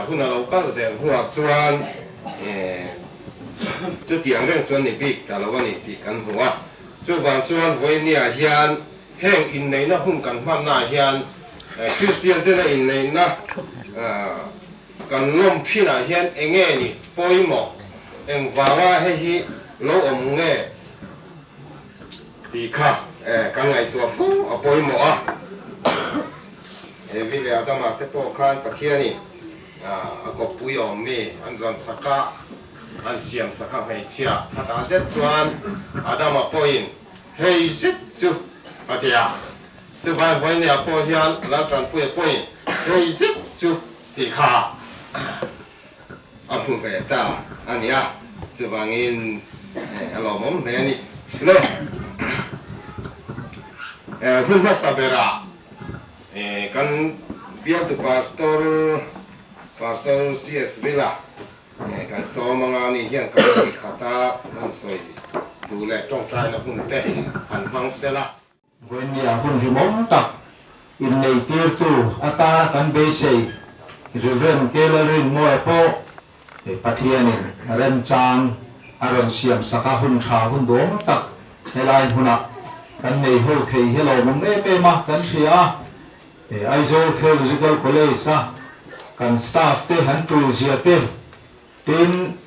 Hun a lo kal zel hnuah chuan chutiang reng chuan ni bik ta lo a ni tih kan hmu a. Chuvang chuan vawinia hian heng inneihna hun kan hmannaah hian Kristian tena inneihna kan lawm thinah hian enge ni pawimawh, engvanga hei hi lo awm nge tih kha kan ngaihtuah fo a pawimawh a. Evi leh Adama te pawh khan Pathianin a kawppui awm mi an zawn sak a, an siam sak a hmeichhia khatah zet chuan Adama pawhin hei zet chu a ti a, chuvai Vawinia pawh hian Laltanpuia pawhin hei zet chu tih kha a hmu ve ta a ni a, chuvangin a lawmawm hle a ni. Le hun hmasa berah kan bialtu Pastor Pastor CS Rila kan sawm anga ni hian kan hnih khata an sawi duh leh tawngtaina hun te han hmang sela. Vawinia hun rimawm tak inneitirtu atana kan beisei Rev. Kelalrinmawia pawh Pathianin remchang a rawn siam sak a, hun tha hun duhawm tak helai hmunah kan nei ho thei hi lawmawm em em a kan hria a. Aizawl Theological College-a kan staff te han tul zia te, tin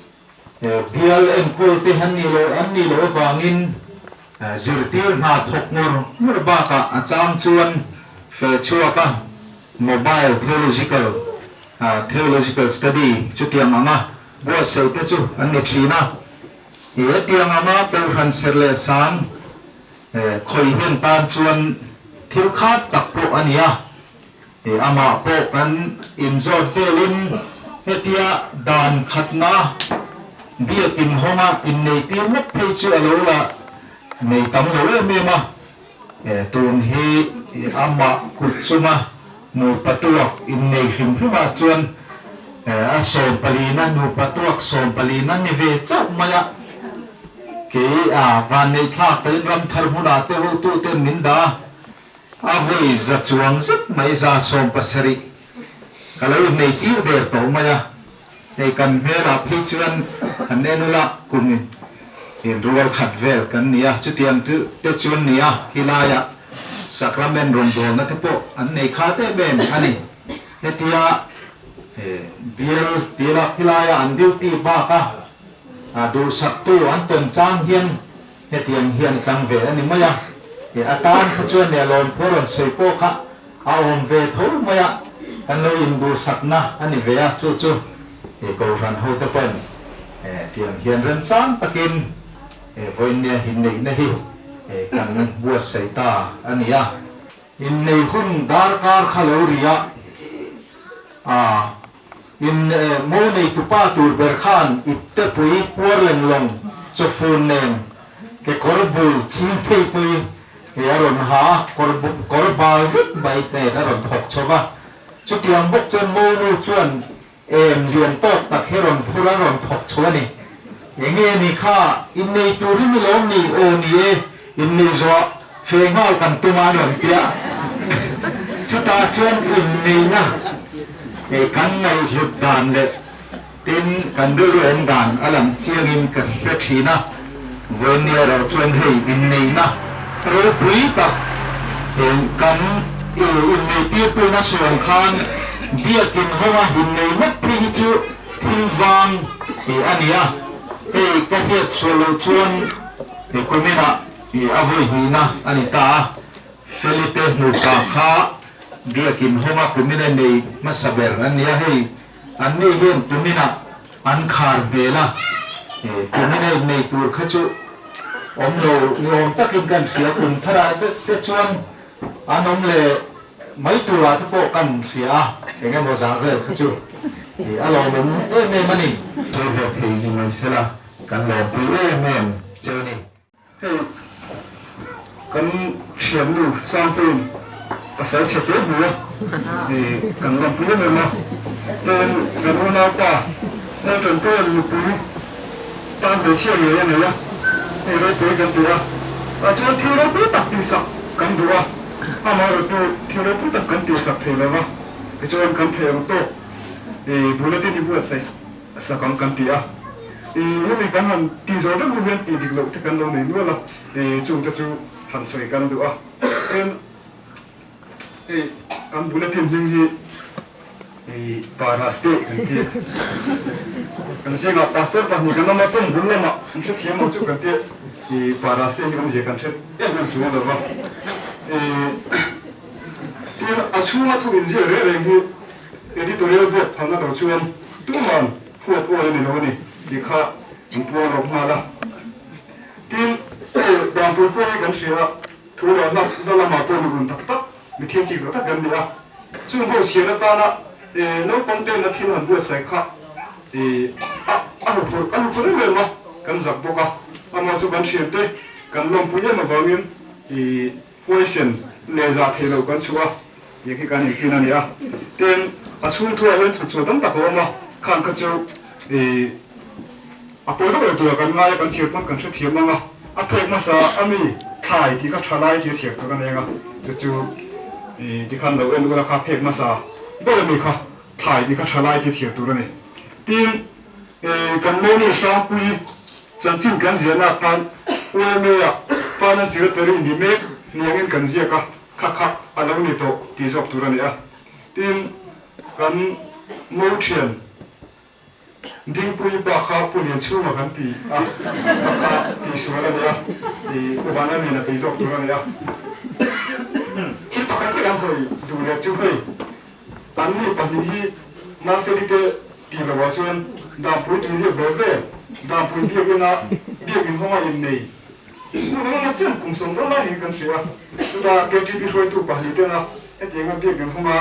bial enkawl te han nih loh an nih loh avangin zirtir hna thawk ngawr ngawr bakah a chang chuan feh chhuak a, mobile theological theological study chutiang anga buatsaih te chu an ni thin a. Hetiang anga Kohhran serh leh sang Khawi hian tan chuan thil khat tak pawh a ni a, amah pawh kan inzawt velin hetia dan khatna biakin hawnga inneitir ngawt phei chu a lo la nei tam lo em em a, tun hi amah kut chunga nupa tuak innei hrim hrimah chuan a sawmpalina nupa tuak sawmpalina ni ve chauh mai a. Kei a vanneih thlak pawhin ram thar hmunah te hotuten min dah a, a vawi za chuang zet mai 170 ka lo inei tir der tawh mai a, hei kan hmelah phei chuan han en ula kum in rual khat vel kan ni a, chutiang te chuan ni a, khilaiah sacrament rawngbawlna te pawh an nei khat em em a ni. Hetia bial tila khilaia an duty bak a. A duhsaktu an tawn chang hian hetiang hian chang ve a ni mai a, e a tan kha chuan e lawmthu a rawn sawi pawh kha a awm ve tho mai a, kan lo induhsakna a ni ve a, chu chu e Kohhran hote pawn e tiang hian remchang takin e vawiinnia inneihna hi e kan buatsaih ta a ni a. Innei hun darkar kha lo ri a, a. In mo neitupa tur ber khan iptepui puar leng lawng chawfun nen kekawr bul chhing phei pui he a rawn ha a, kawr kawr bal zet mai nen a rawn thawk chho va. Chutiang bawk chuan mo nu chuan em lian tawk tak hi rawn fur a rawn thawk chho a ni. Enge ni kha innei turin i lawm ni? Aw ni e, innei zawh fe nghal kan tum a an rawn ti a. Chutah chuan inneihna kan ngaihhlut dan leh tin kan rilru awm dan a lang chiangin ka hre thin a. Vawinia erawh chuan hei inneihna ropui tak kan inneihtirtuna sawn khan biakin hawnga innei ngawt phei hi chu Thil vang tih a ni a, hei ka hriat sual loh chuan kuminah a vawi hnihna a ni ta a, Felipe hnupa kha biakin hawnga kumina nei hmasa ber an ni a, hei anni hian kuminah an khar hmel a, kumina innei tur kha chu awm lo ni awm takin kan hria, kum tharah te chuan an awm leh Mai turah te pawh kan hria a, eng emaw zah vel kha chu a lawmawm em em a ni. Sawi ve thei ni mai sela kan lawmpui em em che a ni. Hei kan thiannu Sangpuiin pasal chhe te hmu a, kan lawmpui em em a, tin kan unaupa Laltanpuia'n nupui tan hmeichhia ngei a nei a, hei ropui kan duh a, tah chuan thil ropui tak tihsak kan duh a. Amaherawhchu thil ropui tak kan tihsak thei lo va, tichuan kan thei ang tawk. Bulletin hi buatsaih sak ang kan ti a. Hemi kan han tih zawh vek hnu hian tih dik loh te kan lo nei nual a, chungte chu han sawi kan duh a. Tin, hei kan bulletin hming hi Paraste kan ti. Kan zingah pastor pahnih kan awm a, tum bul lamah an hrethiam ang chu kan ti. Paraste hi awmzia kan hre em em chuang lo va. Tin, a chhunga thu inziak reng reng hi editorial board phalna lo chuan tuman huat awl a ni lo a ni tih kha an puang lo nghal a. Tin, hei Danpui khua hi kan hria a, thu leh hla hla lamah pawh mi un tak tak, mi thil chik tak tak kan ni a. Chung ho chhiar atana naupang tena thil han buatsaih kha a a huphurh a huphurh em em a, kan zak bawk a. Amah chu kan thiante kan lawmpui em avangin Huaisen leh zah theih loh kan chhuah a, tih khi kan intin a ni a. Tin, a chhung thuah hian chhut chhuah tam tak a awm a, khang kha chu ih a pawi vak lo tura kan ngai a, kan chhiar pawn kan hrethiam ang a. A phek hmasa a mi thlai tih kha tha lai tih a chhiar tur a nei ang a, chu chu ih tikhan lo en ula kha phek hmasa ber a mi kha thlai tih kha tha lai tih a chhiar tur a ni. Tin, ih kan Monu Sangpuii Chanchin kan ziahna khan UMA-ah Finance Secretary ni mek hniangin kan ziak a, kha kha a lo ni tawh tih zawk tur a ni a. Tin, kan mo thian Dingpui pa kha Pu Lianchhunga kan ti a, kha kha tihsual a ni a, ih Pu Vanlalliana tih zawk tur a ni a. Thil pakhat chiah kan sawi duh leh chu hei, anni pahnih hi Mafeli te Tih lovah chuan Dampui tui liak ve ve, Dampui biakina biakin hawnga innei hmun eng emaw chen kum sawm dawn lai niin kan hria a. Chutah KTP hruaitu pahnih tena hetianga biakin hawnga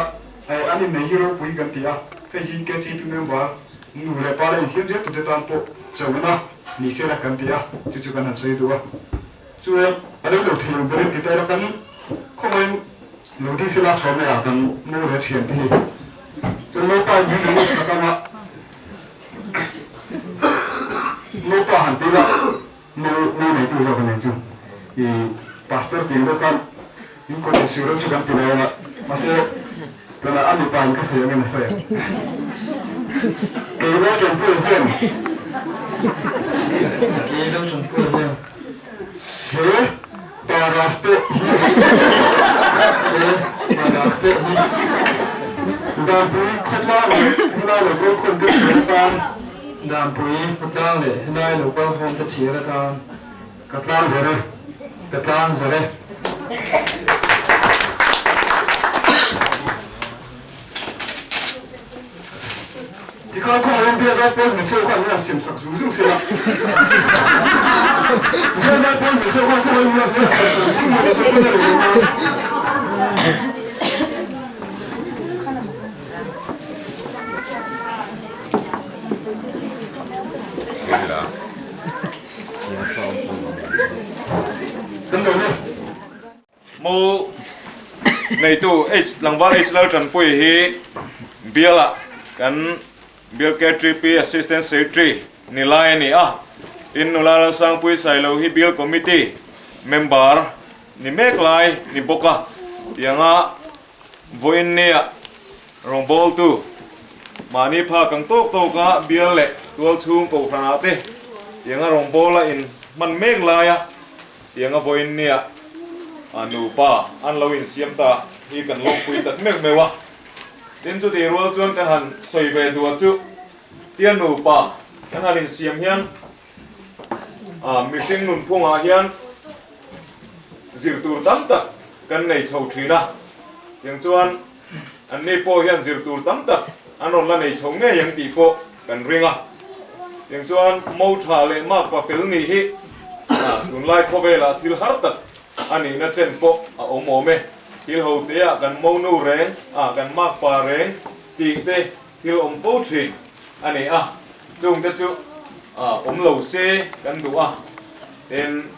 an innei hi ropui kan ti a, hei hi KTP member nu leh pa la insiam zel tute tan pawh chona ni se la kan ti a, chu chu kan han sawi duh a. Chuan a rei lo thei ang berin ti tawh la kan khawngaiin lo ding se la chhuah mai ah kan mu leh thian te hi. Chuan Lalpa in min rilru sak ang a, Lalpa han ti la mo mo neitu zawk a nei chu i pastor tih deuh khan in kawt insuih reuh chu kan ti lo ang a, mahse tunah a mipa in ka sawi angin a sawi ang. Kei lo tanpui hian Kei lo tanpui hian He paraste hi He paraste hi Danpui khawtlang leh helai lo kal khawm te chhiar atan Danpui khawtlang leh helai lo kal khawm te chhiar atan Ka tlang zar e. Ka tlang zar e. Tikhan khaw awm bia zai pawl hmeichhe khan hian siam sak zung zung sela. Bia zai pawl hmeichhe khan khaw awm hian siam sak zung zung sela chu a ni lo ang. Kan lo ni. Mu neitu H Tlangval H Laltanpui hi bialah kan Bial KTP Assistant Secretary ni lai a ni a, tin nula Lalsangpui Sailo hi Bial Committee member ni mek lai ni bawk a, tianga vawiin nia rawngbawltu mahni phak ang tawk tawka bial leh tualchhung kohhranah te tianga rawngbawla in hman mek laia Tianga vawiin nia a nupa an lo insiam ta hi kan lawmpui tak meuh meuh a. Tin chutih rual chuan kan han sawi ve duah chu tia nupa kan han insiam hian a mihring nunphungah hian zir tur tam tak kan nei chho thin a. Tiang chuan anni pawh hian zir tur tam tak an rawn la nei chho ngei ang tih pawh kan ring a. Tiang chuan mo tha leh makpa fel nih hi tunlai khawvelah thil har tak a nihna chen pawh a awm awm e. Thil ho teah kan mo nu reng a, kan makpa reng tih te thil awm fo thin a ni a. Chungte chu awm lo se kan duh a. Tin,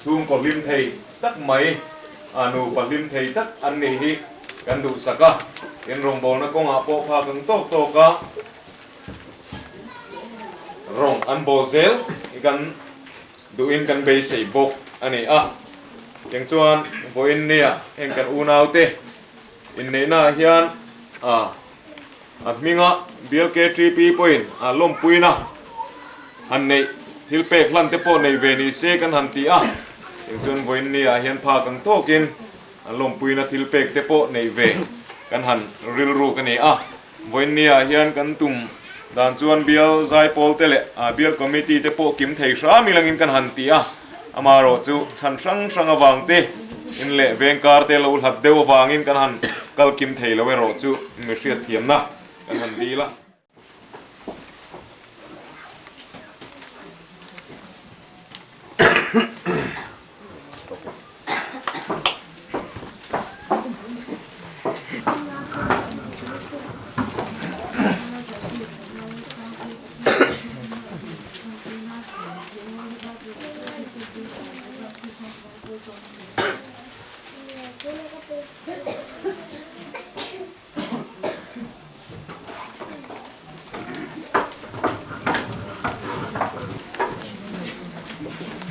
chhungkaw hlim thei tak mai, nupa hlim thei tak an nih hi kan duhsak a, in rawngbawlna kawngah pawh phak ang tawk tawk a rawng an bawl zel hi kan duhin kan beisei bawk a ni a. Cheng chuan vawiin nia heng kan unaute inneihnaah hian a. A hminga Bial KTP pawhin a lawmpuina han neih thil pek hlan te pawh nei ve ni se kan han ti a, eng chuan vawiin ni ah hian phak ang tawkin a lawmpuina thil pek te pawh nei ve kan han rilruk a ni a. Vawiin ni ah hian kan tum dan chuan Bial Zaipawl te leh Bial Committee te pawh kim thei hram ilangin kan han ti a, amaherawh chu chhan hrang hrang avang te in leh vengkar te lo hlat deuh avangin kan han kal kim thei lo erawh chu mi hriatthiamna kan han dil a.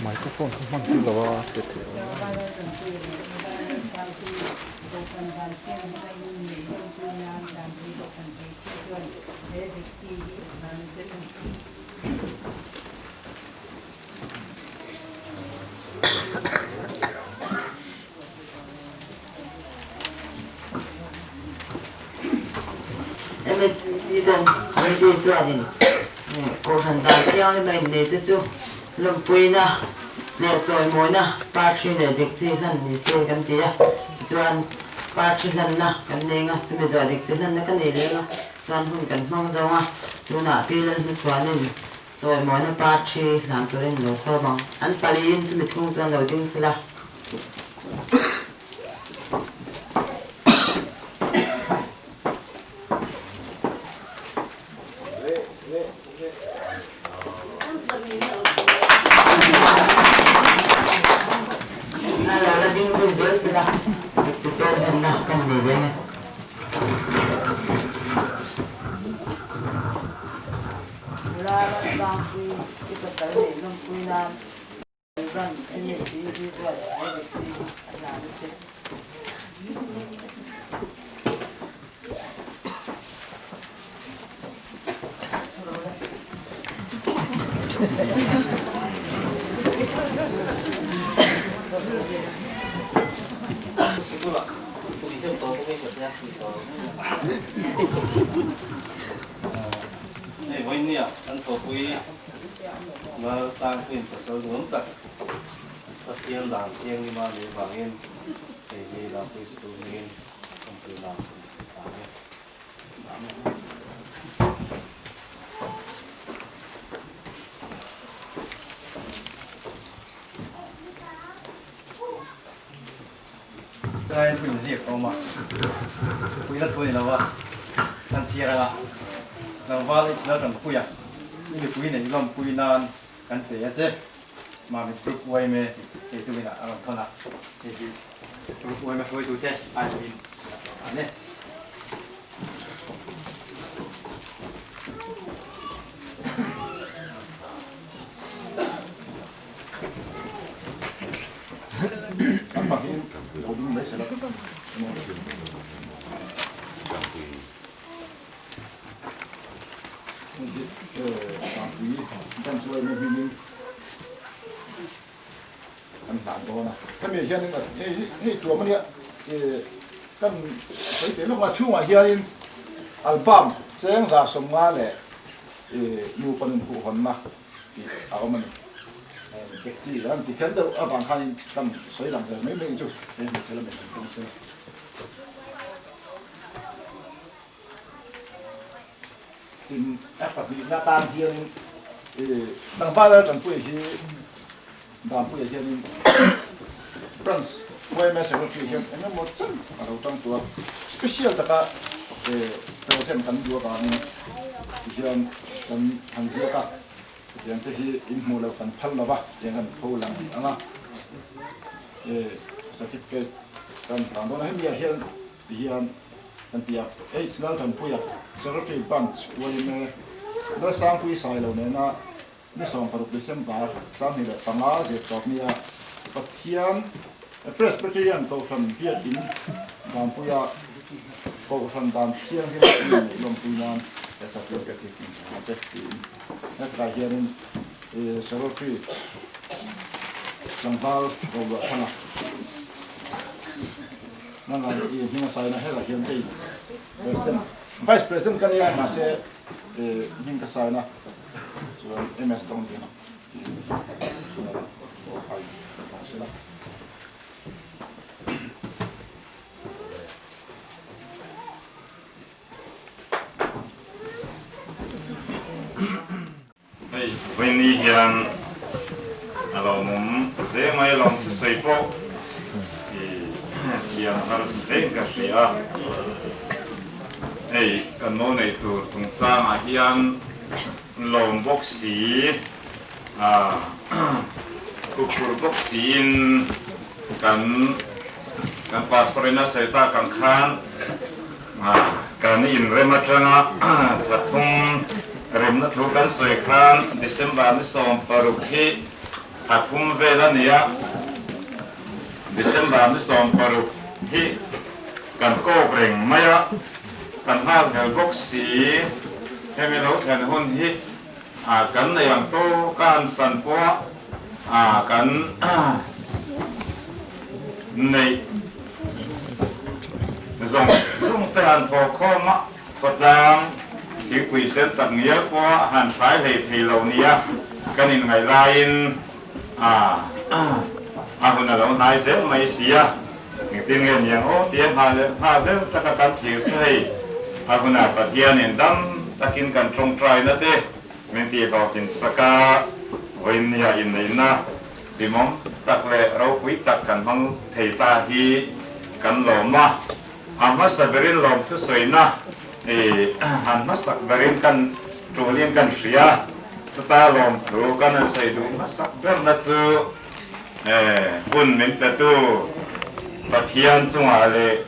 Microphone kha hman tir lo a hriat theih loh. MHCP dan committee chuanin Kohhran dan thianghlim a innei te chu lawmpuina leh chawimawina parthi leh dik chi hlan ni se kan ti a, tichuan parthi hlanna kan nei nga, chumi zawh dik chi hlanna ka nei leng a, chuan hun kan hmang zo a, tunah Pi Lalhmachhuanin chawimawina parthi hlan turin lo sawm ang, an paliin chumi chhung chuan lo ding sela. Hei vawinia kan thawhpui Malsangpuiin pasal nuam tak Pathian dan thianghlim a nih avangin hei hi Lampui School hmingin awmpui nan kan ti ta a ni. Tlaiin thu inziak a awm a, puina thu a ni lo a, kan chhiar anga tlangval i chhiar kan pui a, i mipui neih lawmpui nan kan pe a che. Mami Group yma tih hei tumin a rawn thawn a, hei hi Group yma hruaitute aiawhin a ni. Kan hlan dawn a, hemi hianin hei hei tuam ania kan sawi teh lawk a chhungah hianin album cheng za sawmnga leh nupa nun huhhawnna tih a awm a ni. Bek chi an ti kher deuh avang khanin kan sawi lang ve mai mai chu hei hmeichhe lamin an tum se. Tin, a pahnihna tan hianin tlangval Laltanpuia hi Dampuia hianin Branch yma Secretary hian eng emaw chen a lo tang tawh a, special taka present kan duh avangin tihian kan han ziak a, hetiang te hi in hmuh loh kan phal lo va, tiang kan pho lang ang a, certificate kan hlan dawn a, hemi ah hian Tihian kan ti a, H Lalthanpuia, Secretary Branch yma, Lalsangpui Sailo nena ni 16 December 2005 zirtawp nia Pathian Presbyterian Kohhran Biakin Danpuia. Kohhran dan thianghlim a in neih lawmpui nan he certificate hi kan hmu a che tiin hetlai hianin Secretary tlangval Roruah Thanga nangah i hming a saina hetah hian chei President Vice President ka nia mahse hming ka saina chuan MS Dawngliana tiin ai ka sela. Hei vawiini hian a lawmawm hle mai a lawm thusawi pawh i thiam harsa hlein ka hria a. Hei kan mo nei tur chungchangah hian lawm bawk si a huphurh bawk siin kan kan pastor in a sawi tak ang khan kan inrem atanga thla thum remna thu kan sawi khan December ni 16 hi thla thum vel a ni a, December ni 16 hi kan kawk reng mai a, kan nghal hmel bawk si, hemi lo thlen hun hi kan nei ang tawk a han san pawh a kan neih zawng zawng te han thaw khawm a, khawtlang thingpui sen tak ngial pawh han thlai hlei thei lo nia kan inngaih laiin a hun a lo hnai zel mai si a, engtin nge niang aw tia nghah leh nghah vel taka kan thlir chu hei a hunah Pathianin dam takin kan tawngtaina te min tihhlawhtlin sak a, vawiinnia inneihna hlimawm tak leh ropui tak kan hmang thei ta hi kan lawm a, a hmasa berin lawmthusawina han hmasak berin kan tulin kan hria. Chuta lawmthu kan han sawi duh hmasak berna chu hun min petu Pathian chungah leh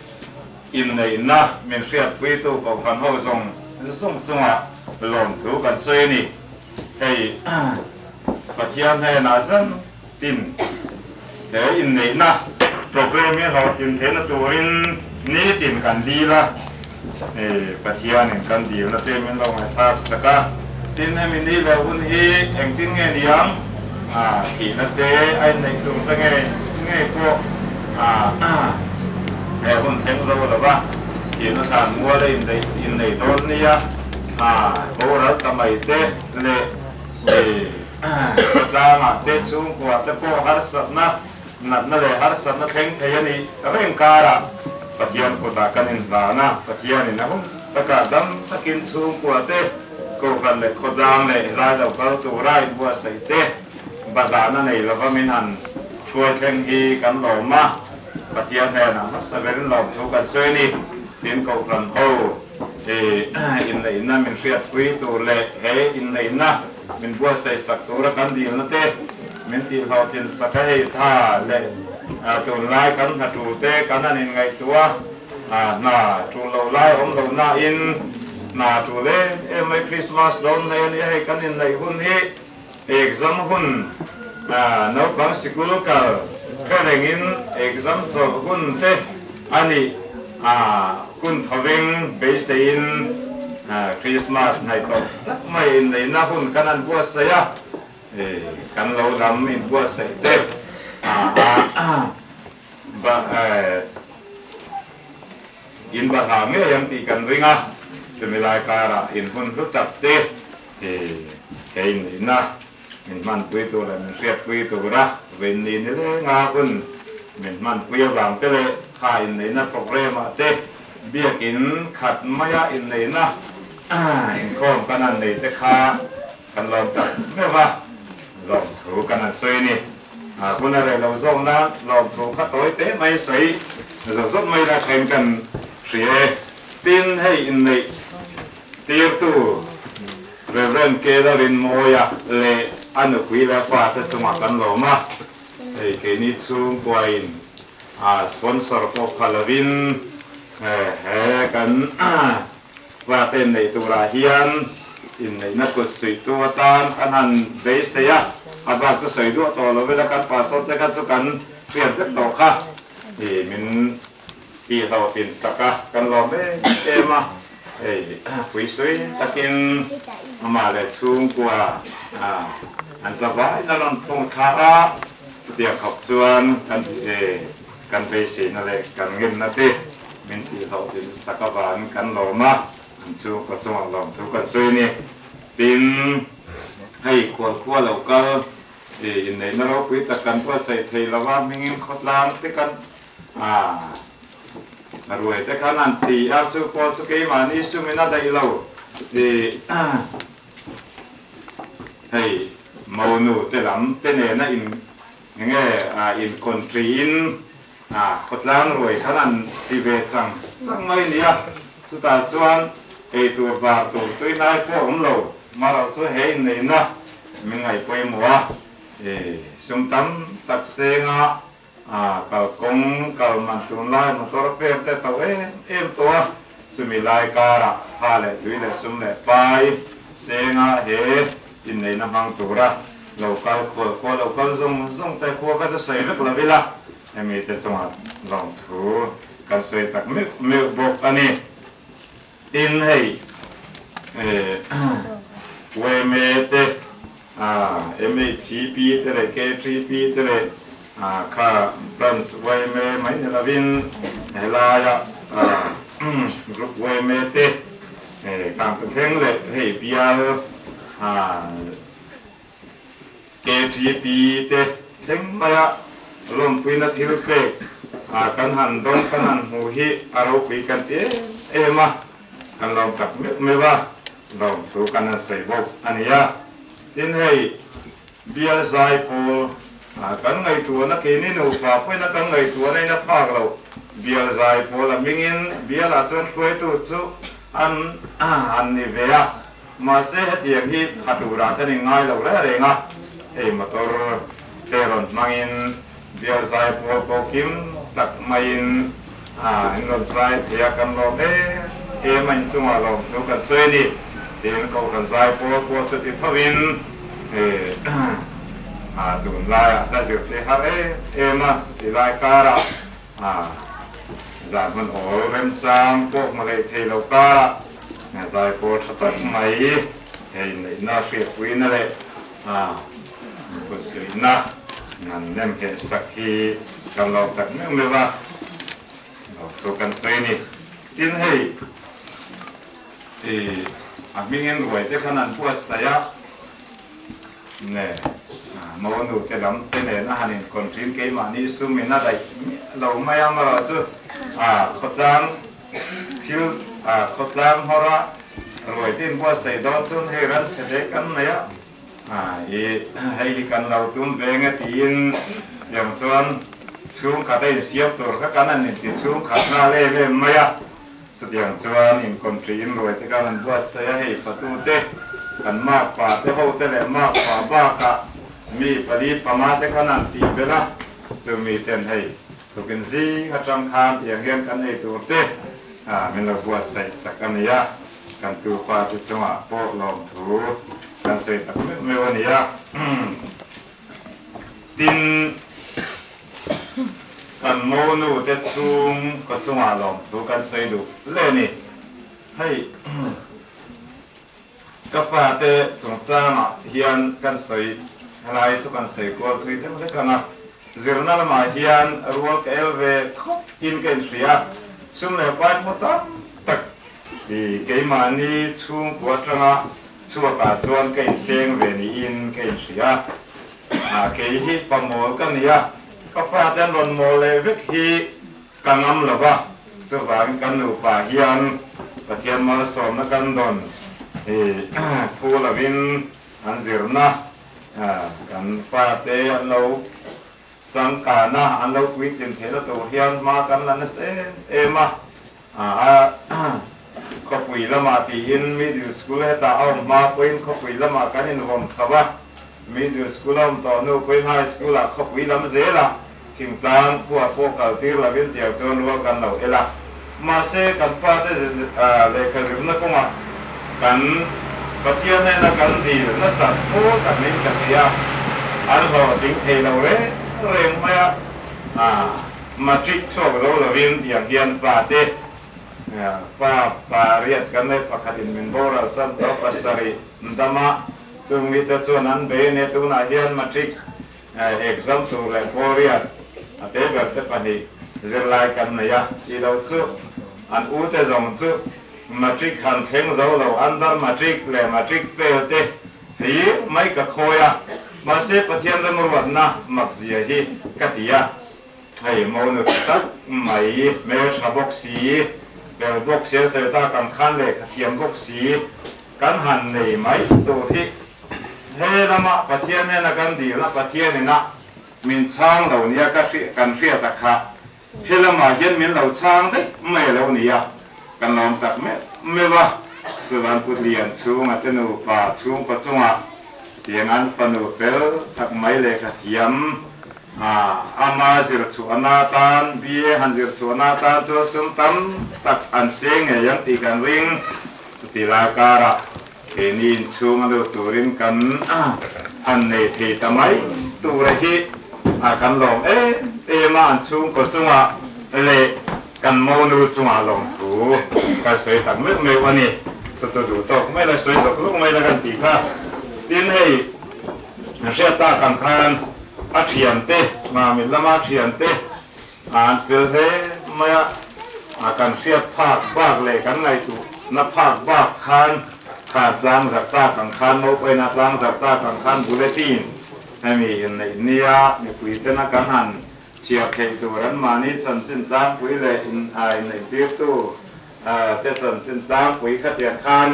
inneihna min hriatpuitu Kohhran ho zawng zawng chungah lawmthu kan sawi a ni. Hei Pathian hnenah zan tin he inneihna programme hi hlawhtlin theihna turin nitin kan dil a, Pathianin kan dilna te min lo ngaihthlak sak a, tin hemi ni leh hun hi engtin nge niang thihna te a inneih tur te nge ngei pawh he hun thleng zo lo va, thihna thlan mual a inneih dawn nia boral ta mai te leh Khawtlangah te chhungkua te pawh harsatna, natna leh harsatna thleng thei a nih reng karah Pathian kutah kan inhlan a, Pathianin a hun takah dam takin chhungkua te, kohhran leh khawtlang leh helai lo kal tura inbuatsaih te badahna nei lova min han hruai thleng hi kan lawm a, Pathian hnenah hmasa berin lawmthu kan sawi a ni. Tin, kohhran ho inneihna min hriatpui tur leh he inneihna Min buatsaih sak tura kan dilna te min tihhlawhtlin sak a hei tha leh tunlai kan hna tul te kan han inngaihtuah a, hna tul lo lai awm lo nain hna tul em em mai Christmas dawn mai a nia hei kan inneih hun hi exam hun naupang sikul kal hre rengin exam chawlh hun te a nih a hun thoveng beiseiin Christmas hnaih tawh tak mai inneihna hun kan han buatsaih a, kan lo lam inbuatsaih te in bahlah ngei ang tih kan ring a, chumi lai karah in hun hlu tak te he inneihna min hmanpui tur leh min hriatpui tura vawiinni ni lenga hun min hmanpui avang te leh kha inneihna programme ah te biakin khat maia inneihna inkhawm kan han nei te kha kan lawm tak meuh a, lawmthu kan han sawi a ni. Hun a reh lo zawk nan lawmthu kha tawi teh mai sawi zawt zawt mai la thain kan hria e. Tin, hei inneih tirtu Rev. Kela Rinmawia leh a nupui leh a fate chungah kan lawm a, hei keini chhungkuain sponsor pawh pha lovin he kan fate inneih turah hian inneihna kut suihtu atan kan han beisei a, a bak chu sawi duah tawh lo ila kan pastor te kha chu kan hriat vek tawh kha min. Tihhlawhtlin sak a kan lawm em em a, hei puisui takin amah leh chhungkua an zavai na rawn thawng thla a, chutiang khawp chuan kan kan beiseina leh kan ngenna te min tihhlawhtlin sak avangin kan lawm a, an chhungkua chungah lawmthu kan sawi a ni. Tin, hei khualkhua lo kal inneihna ropui tak kan buatsaih thei lova hmingin khawtlang te kan A, ruai te khan an ti a, chu pawh chu keimahni sumin a daih lo i hei monu te lam te nena in enge in country in a khawtlang ruai khan an ti ve chang chang mai nia, chutah chuan eitur bar tur tuihnai pawh awm lo, marawh chu he inneihna min ngaihpawimawh a, i sum tam tak senga A kalkawng kal man tunlai motor pek te to em em tawh a, chumi lai karah tha leh tui leh sum leh pai senga he inneihna hmang tura lo kal khual khua lo kal zawng zawng te khua ka chu sawi vek lo ila, hemi te chungah lawmthu kan sawi tak meuh meuh bawk a ni. Tin hei yma te MHCP te leh KTP te leh kha branch yma mai ni lovin helaia group yma te kang ta thleng leh hei bial KTP te thleng maia lawmpuina thil pek kan han dawng kan han hmuh hi a ropui kan ti em em a, kan lawm tak meuh meuh a, lawmthu kan han sawi bawk a ni a. Tin hei bial zai pawl kan ngaihtuahna keini nupa pawhin a kan ngaihtuahna in a phak loh bial zai pawl a hmingin bialah chuan hruaitu chu an han ni ve a. Mahse hetiang hi pha turah kan inngai lo reng reng a, hei motor te rawn hmangin bial zai pawl pawh kim tak maiin in rawn zai thei a, kan lawm em em a, inchungah lawmthu kan sawi a ni. Tin, Kohhran zai pawl pawh chuti thovin tunlaiah hla zir che har em em a, chuti lai karah zan hmun awl remchang pawh hmu leh thei lo karah zai pawl tha tak mai hei neihna hriatpuina leh kutsuihna nan nem heh sak hi kan lo tak meuh meuh a, lo kan sawi a ni. Tin hei a hmingin ruai te khan an buatsaih a. Ne, mo nu te lam te nen a han inkawn thin keimahni sum in a daih miah lo mai a marawh chu khawtlang thil khawtlang hawr a ruai te inbuatsaih dawn chuan hei ran chhe hle kan nei a i hei hi kan lo tum ve nge tiin tiang chuan chhungkhat a insiam tur kha kan han inti chhungkhat nghal em em mai a. Chutiang chuan inkawn thliin ruai te khan an buatsaih a, hei fatute kan makpa te ho te leh makpa bakah mi pali panga te khan an tih belh a, chu mi ten hei tukin zing atang khan tiang hian kan ei tur te min lo buatsaih sak a ni a, kan tupa te chungah pawh lawmthu kan sawi tak meuh meuh a ni a. Tin, kan monu te chhung ka chungah lawmthu kan sawi duh hle a ni. Hei, ka fate chungchangah hian kan sawi helai chu kan sawi kual thui deuh hlek ang a, zirna lamah hian rual ka el ve khawp in ka inhria, sum leh pai pawh tam tak i keimahni chhungkua atanga Chhuakah chuan ka inseng ve niin ka inhria. A, kei hi pa mawl ka ni a, ka fate an rawn mawl leh vek hi ka ngam lo va, chuvangin kan nupa hian Pathian malsawmna kan dawn hi phu lovin an zirna kan fate an lo changkana an lo puitlin theihna tur hian hma kan la nasa em em a. A khawpui lamah tiin middle school hetah a awm hma pawhin khawpui lamah kan invawm chho a, middle school a awm tawh hnu pawhin high school ah khawpui lam zelah thingtlang khua pawh kal tir lovin tiang chuan rual kan lo el a. Mahse kan pate lehkha zirna kawngah kan Pathian hnena kan dil nasat pawl tak niin ka hria, an hlawhtling thei lo reng reng mai a. Matric chhuak zo lovin tiang hian fate pa pariat kan nei pakhatin min boral san tawh pasarih dama chung mite chuan an bei a nia tunah hian matric exam tur leh pawlriat a te ber te pahnih zirlai kan nei a tih loh chu an ute zawng chu matric han thleng zo lo under matric leh matric fail te hi mai ka khawi a mahse Pathian remruatna mak zia hi ka ti a. Hei monu tak mai hmeltha bawk si, fel bawk si a sawi tak ang khan lehkha thiam bawk si kan han nei mai tur hi he lama Pathian hnena kan dilna Pathian ina min chhang lo nia ka kan hriat a kha he lamah hian min lo chhang daih mai a lo ni a kan lawm tak meuh meuh a chuan Pu Lian chhunga te nupa chhungkaw chungah tiang an fanu fel tak mai lehkha thiam A, ama zir chhuahna atan, BA han zir chhuahna atan chuan sum tam tak an seng ngei ang tih kan ring. Chuti lai karah keini inchhung a lut turin kan han nei thei ta mai tura hi a kan lawm em em a, an chhungkaw chungah leh kan monu chungah lawmthu kan sawi tak meuh meuh a ni. Chu chu duh tawk mai la, sawi zawk zawk mai la kan tih kha. Tin hei. Hriat tak ang khan a thiante, Mamit lama thiante an fel hle mai a, kan hriat phak bak leh kan ngaihtuhna phak bak khan kha tlang zarh tak ang khan, Maupaina tlang zarh tak ang khan bulletin hemi inneih nia mipui tena kan han chhiar theih tur anmahni chanchin tlangpui leh inneihtirtu te chanchin tlangpui khatiang khan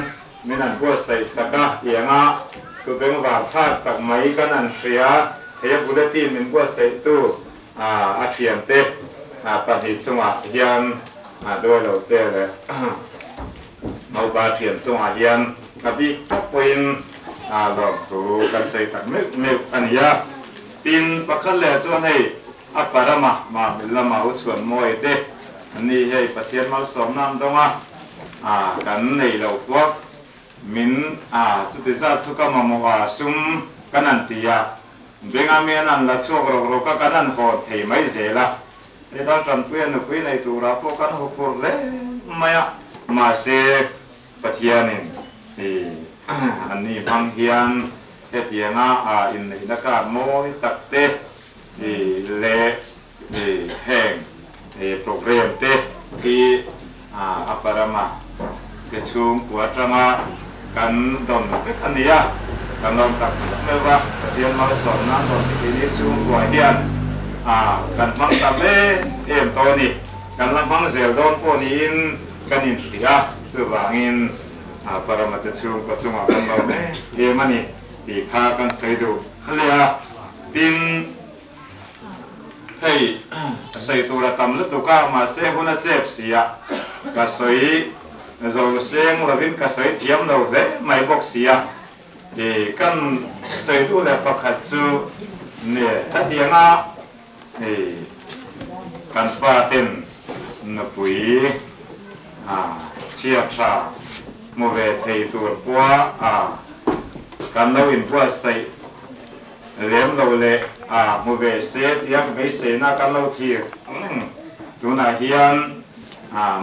Min an buatsaih sak a, tianga thu bengvar thlak tak mai kan an hria. Hei a bulletin min buatsaihtu a thiante pahnih chungah hian duai lo te leh Maupa thian chungah hian a bik tak pawhin lawmthu kan sawi tak meuh meuh a ni a. Tin, pakhat leh chuan hei a parama Mamil lama u chhuan mawi te an ni hei Pathian malsawmna an dawng a. A kan nei lo puak min a chuti zat chu ka mamawh a sum kan an ti a benga mian an la chhuak rawk rawk a kan an hawn thei mai zel a hei dal tanpui a nupui nei turah pawh kan haw phur hle mai a mahse Pathianin i an ni hmang hian hetianga a inneihna kar mawi tak te i leh Heng program te hi a parama te chhungkua atanga kan dawn vek a ni a, kan lawm tak tak meuh a, Pathian malsawmna an dawn hi keini chhungkua hian kan hmang tam em em tawh a ni, kan la hmang zel dawn pawh niin kan inhria a, chuvangin parama te chhungkua chungah kan lawm em em a ni tih kha kan sawi duh hle a, tin. Hei a sawi tur a tam lutuk a, mahse hun a chep si a, ka sawi zo seng lovin ka sawi thiam lo hle mai bawk si a, i kan sawi duh leh pakhat chu ni hetianga i kan pa ten nupui a chhiat tha hmu ve thei tur pawha a kan lo inbuatsaih Lem lo leh a hmu ve se tia ka beiseina kan lo thlir reng. Tunah hian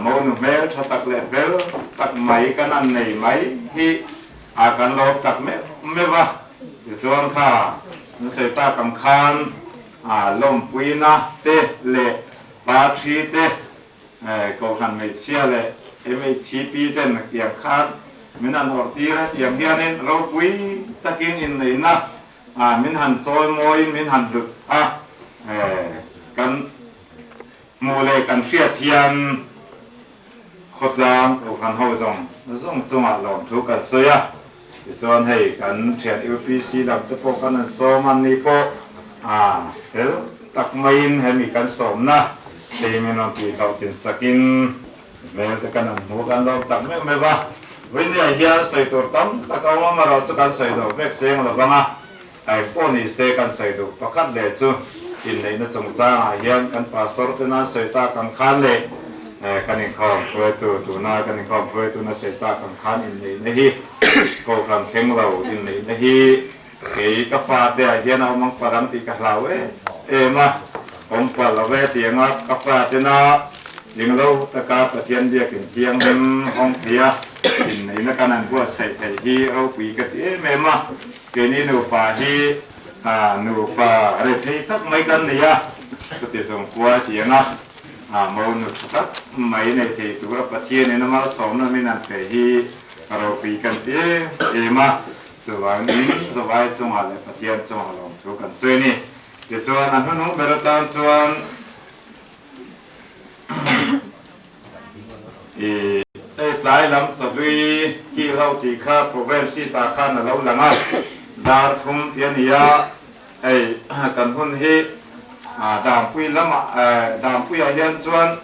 monu hmel tha tak leh fel tak mai kan an nei mai hi a kan lawm tak meuh meuh a. Tichuan kha an sawi tak ang khan lawmpuina te leh pa thi te Kohhran hmeichhia leh MHCP ten tiang khan min han awrh tir a, tiang hianin ropui takin inneihna min han chawi mawiin min han hlut a, kan hmuh leh kan hriat hian khawtlang Kohhran ho zawng zawng chungah lawmthu kan sawi a, tichuan hei kan thian UPC lam te pawh kan han sawm a, ni pawh fel tak maiin hemi kan sawmna Hei min rawn tih hlauh tin sakin hmel te kan han hmu kan lawm tak meuh meuh a. Vawinia hian sawi tur tam tak a awm a, amaherawh chu kan sawi duh vek seng lo vang a, eng pawh ni se kan sawi duh pakhat leh chu inneihna chungchangah hian kan pastor te nan sawi tak ang khan leh kan inkhawm hruaitu tuna kan inkhawm hruaitu na sawi tak ang khan inneihna hi kohhran thleng lo inneihna hi Kei ka fate ah hian a awm ang parang tih ka hlau em em a. Awm pal lo ve tianga ka fa tena englo taka Pathian biakin thianghlim hawng thei a, inneihna kan han buatsaih theih hi ropui ka ti em em a. Keini nupa hi nupa rethei tak mai kan ni a, chuti zawng khua tianga mo nu tha tak mai nei thei tura Pathianin a malsawmna min han pe hi ropui kan ti em em a. Chuvangin Zavai chungah leh Pathian chungah lawmthu kan sawi a ni. Tichuan a hnuhnung ber atan chuan i hei tlai lam chawhlui kil ho tih kha program sheet ah khan a lo lang a, dar thum tih a ni a, hei kan hun hi Dampui lamah Dampuiah hian chuan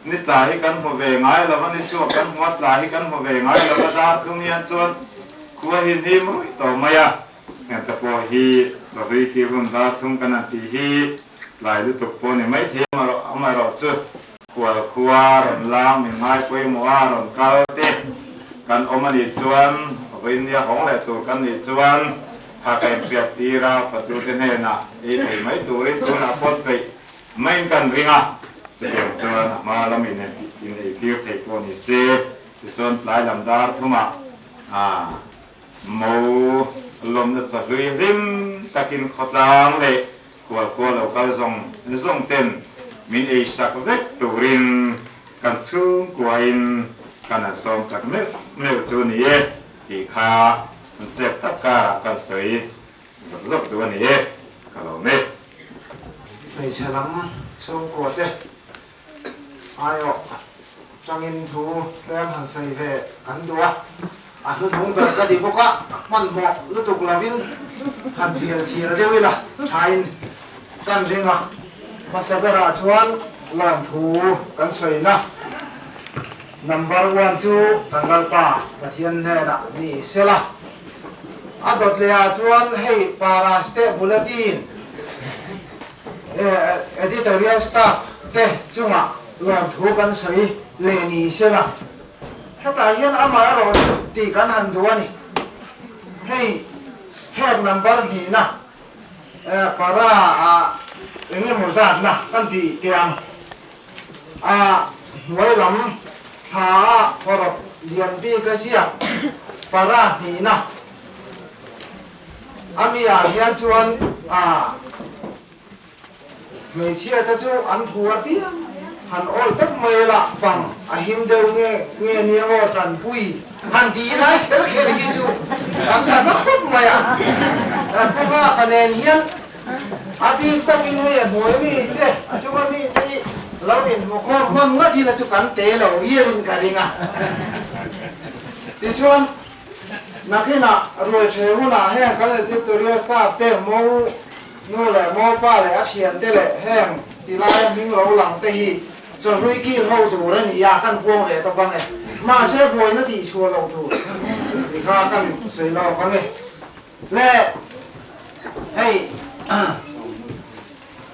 ni tla hi kan hmu ve ngai lo va, ni chhuak kan hmu a, tla hi kan hmu ve ngai lo va, dar thum hian chuan khua hi hnim ruih tawh mai a. Hengte pawh hi chawhlui tih hun dar thum kan han tih hi tlai lutuk pawh ni mai thei amaherawh chu khual khua rawn lang min ngai pawimawh a rawn kal te kan awm a nih chuan vawinia hawng leh tur kan nih chuan kha ka inhriat tir a fatute hnenah ei thei mai turin tunah pawt peih maiin kan ring a chutiang chuan a hma lamin in ei tir thei pawh ni se tichuan tlai lam dar thumah Mo lawmna chahlui hlim takin khawtlang leh khualkhua lo kal zawng zawng ten min ei sak vek turin kan chhungkuain kan han sawm tak meuh meuh chu ni e tih kha an chep tak karah kan sawi zawk zawk duh a ni e, ka lawm e. Hmeichhe lam chhungkua te Aiawh tangin thu tlem han sawi ve kan duh a, a hnuhnung ber ka ti bawk a, hmanhmawh lutuk lovin han fial chhir deuh ila thain kan ring a, hmasa berah chuan lawmthu kan sawina number one chu kan Lalpa Pathian hnenah ni sela, a dawt lehah chuan hei Paraste Bulletin, Editorial staff te chungah lawmthu kan sawi leh ni sela, hetah hian amah erawh chu tih kan han duh a ni. Hei head number hnihna para ah eng emaw zatna kan tih teh ang. A hnuai lam thla ah hawrawp lian bik a ziak para hnihna. A mi ah hian chuan a hmeichhia te chu an thu a piang han awi tawp mai la bang a him deuh nge nge nia aw tanpui han ti lai kher kher hi chu kan la na khawp mai a pu nghaka nen hian a bik takin hei a hnuai mi te a chunga mi te hi lo inhmu khawm hman ngat hi la chu kan te lo viau in ka ring a tichuan Nakinah ruai ṭhe hunah heng kan editorial staff te mo nu leh mo pa leh a ṭhiante leh heng ti laia hming lo lang te hi chawhlui kil ho tur a ni a, kan puang ve tawp ang e. Mahse buaina tih chhuah loh tur ti kha kan sawi lawk ang e. Le hei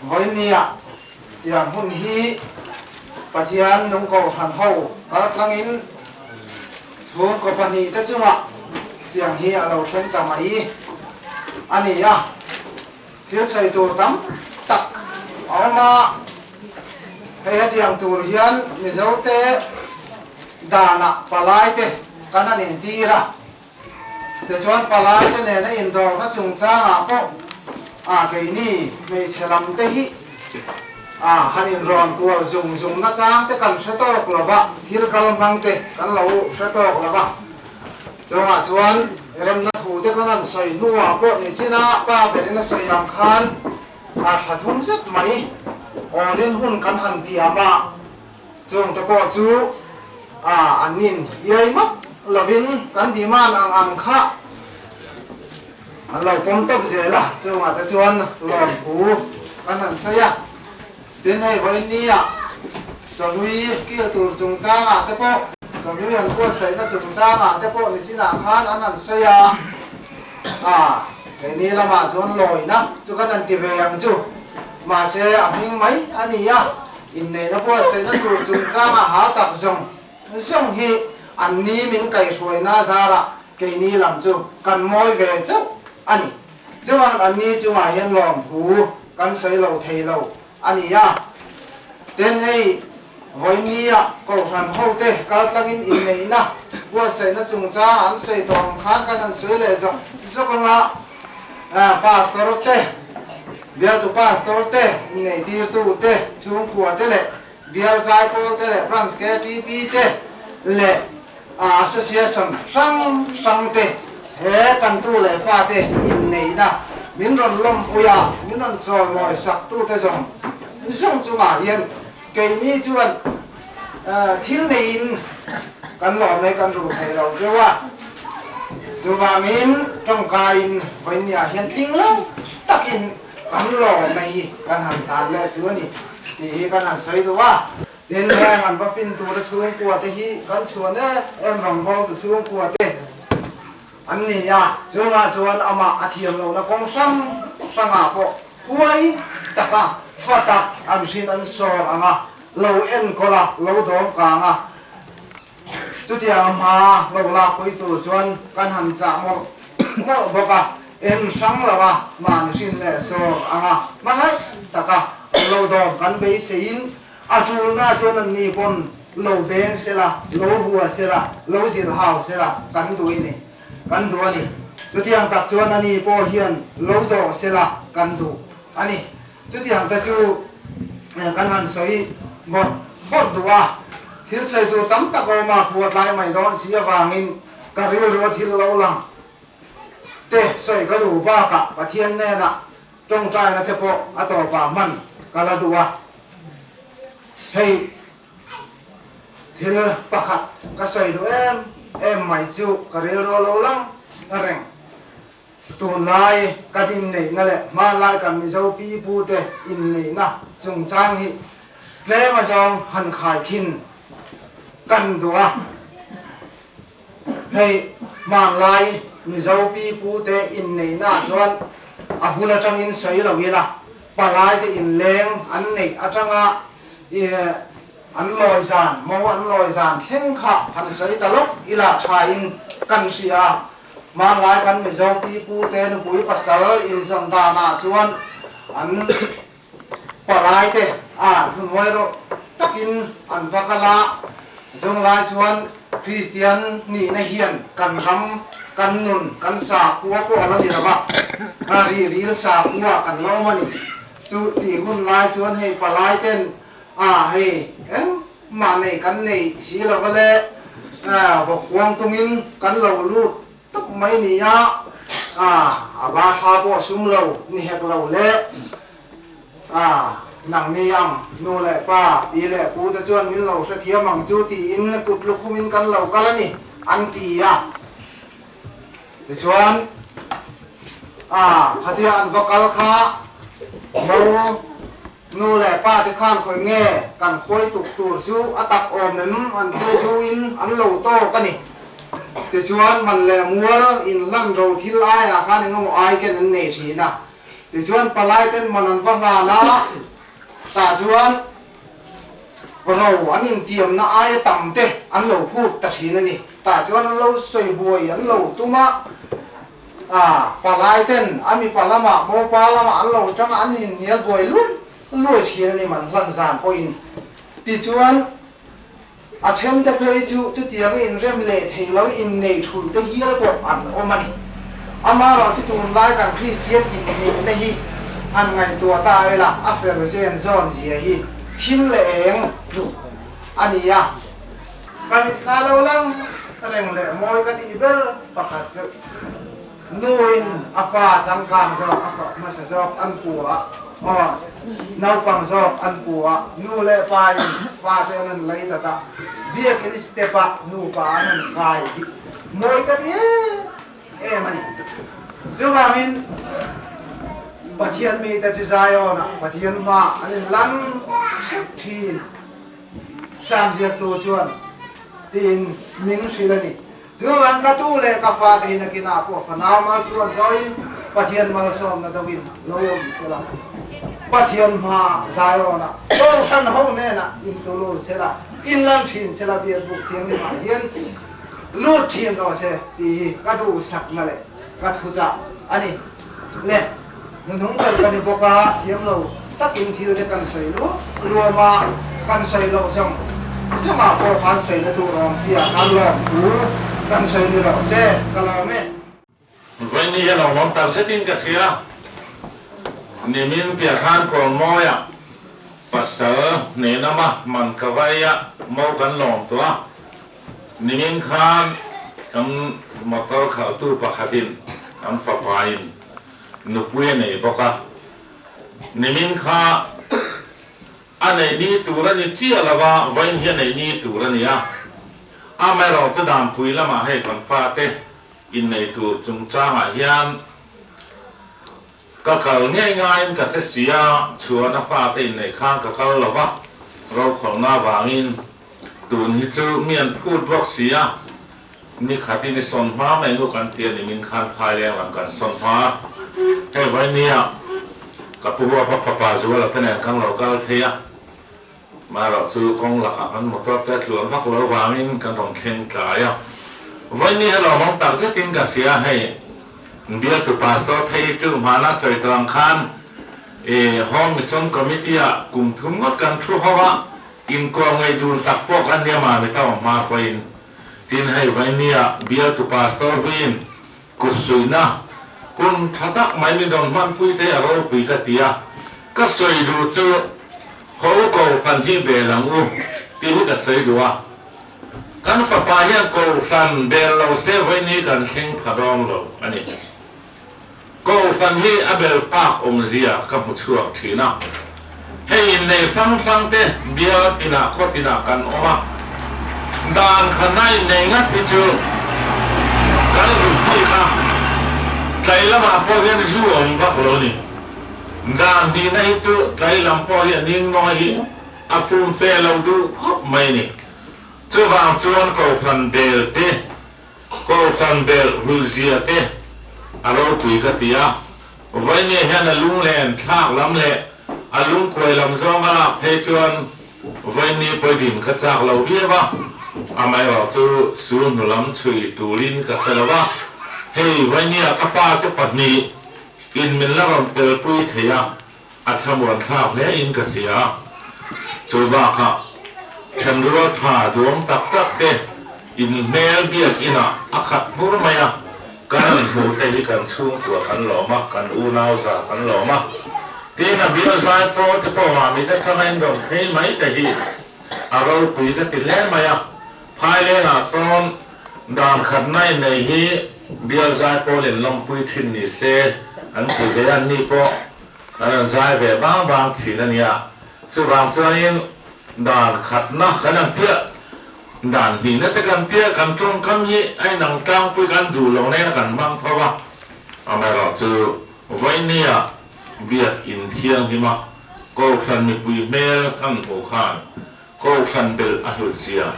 vawinia tiang hun hi Pathian nung kohhran ho kaltlangin chhungkaw pahnihte chungah tiang hi a lo thleng ta mai a ni a, thil sawi tur tam tak a awm a, hei hetiang tur hian Mizote danah palaite kan han intir a. Tichuan palaite nena indawrna chungchangah pawh a keini hmeichhe lamte hi a han inrawn kual zung zung nachang te kan hre tawk lo va, thil kal hmang te kan lo hre tawk lo va. Chungah chuan remna thu te kan han sawi hnuah pawh nichina pa berin a sawi ang khan a thla thum zet mai awlin hun kan han tiam a, Chungte pawh chu a an nin iai map lovin kan demand ang ang kha an lo pawm tawp zel a, chungah te chuan lawmthu kan han sawi a. Tin hei vawiin nia chawhlui kil tur chungchangah te pawh chawhlui an buatsaihna chungchangah te pawh nichinah khan an han sawi a, a keini lamah chuan lawina chu kan han ti ve ang chu, mahse a hming mai a ni a. Inneihna buatsaihna tur chungchanga hau tak zawng zawng hi an ni min kaihhruaina zarah keini lam chu kan mawi ve chauh a ni. Chuan an ni chungah hian lawmthu kan sawi lo thei lo. a ni a. Tin, hei vawinia Kohhran hote kaltlangin inneihna buatsaihna chungchang an sawi tawh ang khan kan han sawi leh zawk zawk ang a, Pastor te, bialtu Pastor te, inneihtirtu te, chhungkua te leh Bial Zaipawl te leh Branch KTP te leh Association hrang hrang te he kan tu leh fate inneihna min rawn lawmpui a, min rawn chawimawi sak tute zawng zawng chungah hian keini chuan thil neiin kan lawm leh kan ruh thei lo cheu a. Chuvangin tawngkaiin vawinia hian tling lo takin kan lawmna hi kan han tan leh chu a ni. Tih hi kan han sawi duh a. Tin, heng an va fin tura chhungkua te hi kan chhuan em em rawngbawltu chhungkua te an ni a, chungah chuan amah a thiam lohna kawng hrang hrangah pawh huai taka fa tak an hrin an sawr ang a, lo enkawl a, lo dawm kang a, chutiang hma lo lakpui tur chuan kan han chah mawlh mawlh bawk a, en hrang lo a, mahni hrin leh sawr ang a, hmangaih taka lo dawm kan beiseiin a tulna chuan an ni pawn lo beng sela, lo vua sela, lo zilh hau sela kan duh i ni, kan duh a ni. Chutiang tak chuan a ni pawh hian lo dawh sela kan duh a ni. Chutiang te chu kan han sawi bawrh bawrh duh a, thil sawi tur tam tak awm a, khua tlai mai dawn si avangin ka rilru a thil lo lang te sawi ka duh bakah Pathian hnenah tawngtaina te pawh a tawpah hman ka la duh a. Hei thil pakhat ka sawi duh em em mai chu ka rilru a lo lang reng. Tunlai kan inneihna leh hmanlai kan Mizo pi pute inneihna chungchang hi tlem azawng han khaikhin kan duh a. Hei hmanlai Mizo pi pute inneihna chuan a bul atangin sawi lo ila, palaite inleng an neih atanga an lawi zan, mo an lawi zan thleng kha han sawi ta lawk ila thain kan hria a. Hmanlai kan Mizo pi pute nupui pasal inzam danah chuan an palaite a thuhnuai rawh takin an va kal a, chunglai chuan Kristian nihna hian kan ram, kan nun, kan sakhua pawh a la ni lo va, a ri ril sakhua kan la awm a ni. Chu tih hun lai chuan hei palaiten a hei engmah nei kan nei si lo va le, vawkkuang tungin kan lo lut tawp mai ni a, a ba thla pawh sum lo ni hek lo le, nang ni ang nu leh pa, pi leh pu te chuan min lo hrethiam ang chu tiin kut lukhumin kan lo kal a ni an ti a. Tichuan, khatia an va kal kha mo nu leh pa te khan khawi nge kan khawi tuk tur chu a tak awm em an thil zuin an lo tawk a ni. Tichuan, man leh mual inhlan ro thil aiah khan engemaw ai ken an nei thin a. Tichuan, palai ten man an va hlan a, tah chuan ro an intiamna aia tam te an lo phut ta thin a ni. Tah chuan an lo sawi buai an lo tum a, palai ten a mipa lamah mopa lamah an lo tang a, an inhnial buai luai luai thin a ni man hlan zan pawhin. Tichuan a then te phei chu chutianga inrem leh theih lo innei thul te hial pawh an awm a ni. Amaherawhchu tunlai kan Kristian inneihna hi han ngaihtuah ta ila a fel zen zawn zia hi thim leh eng tluk a ni a. Ka mitthla lo lang reng leh mawi ka tih ber pakhat chu nuin a fa changkang zawk a fak hmasa zawk an pu a, aw naupang zawk an pu a, nu leh pa in fa te an han lei ta ta, biakin step ah nupa an han kai hi mawi ka ti em em a ni. Chuvangin Pathian mite chu Zion ah Pathian hma an inlan theuh thin. Sam ziaktu chuan tiin min hrilh a ni. Chuvang ka tu leh ka fate hi nakinah pawh fanau maltluan zawiin Pathian malsawmna deuhin lo awm sela, Pathian hma Zion-ah Kohhran ho hnenah intulur sela, inlan thin sela Biakbuk Thianghlimah hian lut thin rawh se tih hi ka duhsakna leh ka thuchah a ni. Le, hnuhnung ber ka ni bawk a, thiam lo. takin thil te kan sawi luam luam a, kan sawi loh zawng zawngah pawh khan sawina tur awm chi ah khan lawmthu kan sawi ni rawh se, ka lawm e. Vaini hian a awm tak zetin ka hria. Nimin piah khan Kawnmawia pasal hnenama man ka vaia mo kan lawm tawh a. Nimin khan kan motor khalhtu pakhatin kan fapain nupui a nei bawk a. Nimin kha A neih ni tur a ni chiah lo a, vawiin hi a neih ni tur a ni a. Amaherawhchu Danpui lamah hei kan fate innei tur chungchangah hian ka kal ngei ngaiin ka hre si a, chhuana fate inneih khan ka kal lo va, rokhawlhna avangin tun hi chu mi an phut bawk si a, ni khatin i sawn hma mai nu kan ti a ni min khan phaileng lam kan sawn hma a, hei vainia ka pu huapa fapa Zuala te nen kan lo kal thei a, marawh chu kawng lakah kan motor te tluan vak lo vangin kan rawn thleng tlai a, vaini hi lawmawm tak zetin ka hria hei bialtu pastor phei chu hmana sawi tawh ang khan i Home Mission Committee ah kum thum ngawt kan thu ho a, inkawm ngei dun tak pawh kan nia mami ta awm hma pawhin. Tin, hei Vainia bialtu pastor huiin kut suihna hun tha tak mai min rawn hmanpui te a ropui ka ti a, ka sawi duh chu ho kohhran hi bel ang u tih hi ka sawi duh a. Kan fapa hian kohhran bel lo se Vaini kan thleng pha dawn lo a ni. Kohhran hi a bel fak awmzia ka hmu chhuak thin a. Hei innei hrang hrang te bial tinah khaw tinah kan awm a, dan khatna innei ngat hi chu kan hlut bik a, tlai lamah pawh hian zu awm vak lo ni. Dan hnihna hi chu tlai lam pawh hi a ning nawi hi a fum fe lo duh khawp mai ni. Chuvang chuan kohhran bel te Kohhran belh hulzia te a ropui ka ti a, Vawinia hian a lunglen thlak lam leh a lungkuai lam zawng a lak phei chuan Vawiini pawidin ka chak lo viau a, amaherawh chu sul hnu lam chhui turin ka hre lo a, hei Vawinia ka pa te pahnih in min la rawn telpui thei a, A thlamuan thlak hle in ka hria a, chu bakah thenrual tha duang tak tak te in hmel biak inah a khat hmur mai a, kan rawn hmuh te hi kan chhungkua kan lawm a, kan unau za kan lawm a, tin a bial zai pawl te pawh mah mite thanga in rawn phei mai te hi a ropui ka ti hle mai a, Phailengah sawn dan khatna in nei hi bial zai pawl in lawmpui thin ni se an ti ve a, ni pawh Kan rawn zai ve bang bang thin a nia. Chuvang chuanin dan khatna kan ang piah, dan hnihna te kan piah, kan tawngkam hi a inang tlangpui kan duh lo nena kan hmang tho a. Amaherawhchu vawinia biak in thianghlim a Kohhran mipui hmel kan hmuh khan Kohhran belh a hlut zia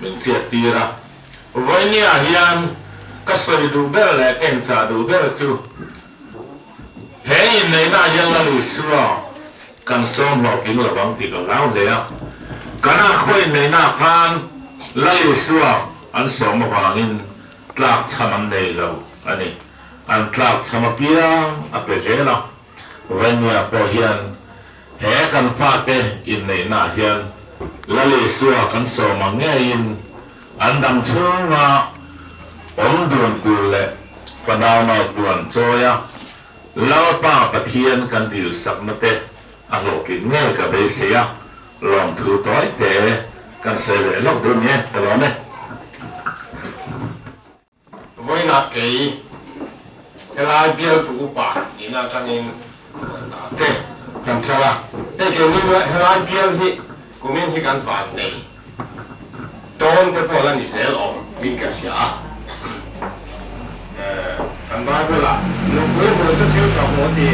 min hriat tir a. Vawinia hian ka sawi duh ber leh ka inchah duh ber chu He inneihna hian Lal Isua kan sawm hlawhtling lo vang tih ka hlau hle a. Kana khaw inneihnaah khan Lal Isua an sawm avangin tlak chham an nei lo a ni. An tlak chham apiang a pe zel a. Vainia pawh hian he kan fate inneihnaah hian Lal Isua kan sawm ang ngeiin An dang chhunga awm dun tur leh fanau tuan chawi a, Lalpa Pathian kan dilsakna te a hlawhtlin ngei ka beisei a, lawmthu tawi te kan sawi leh lawk dun nge ka lawm e. Vawiinah kei helai bialtu upa tihna atangin te kan chal a, hei keini helai bial hi kumin hi kan van nei tawn te pawh la ni zel awm min ka hria a, kan Bible ah nupui hmuh chu thil tha hmuh ti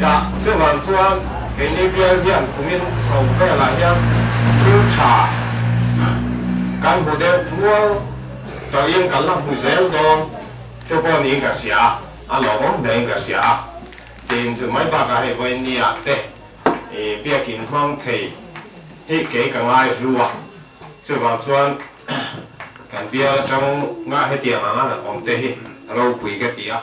ya chuvang chuan keini bial hian kumin chho velah hian thil tha kan hmu deuh mual tawhin kan la hmu zel dawn te pawh niin ka hria a, a lawmawm hlein ka hria a, tin chu mai bakah hei vawinia te biakin hmang thei hi kei ka ngai hlu a, chuvang chuan kan bial atang ngah hetiang anga an awm te hi ropui ka ti a.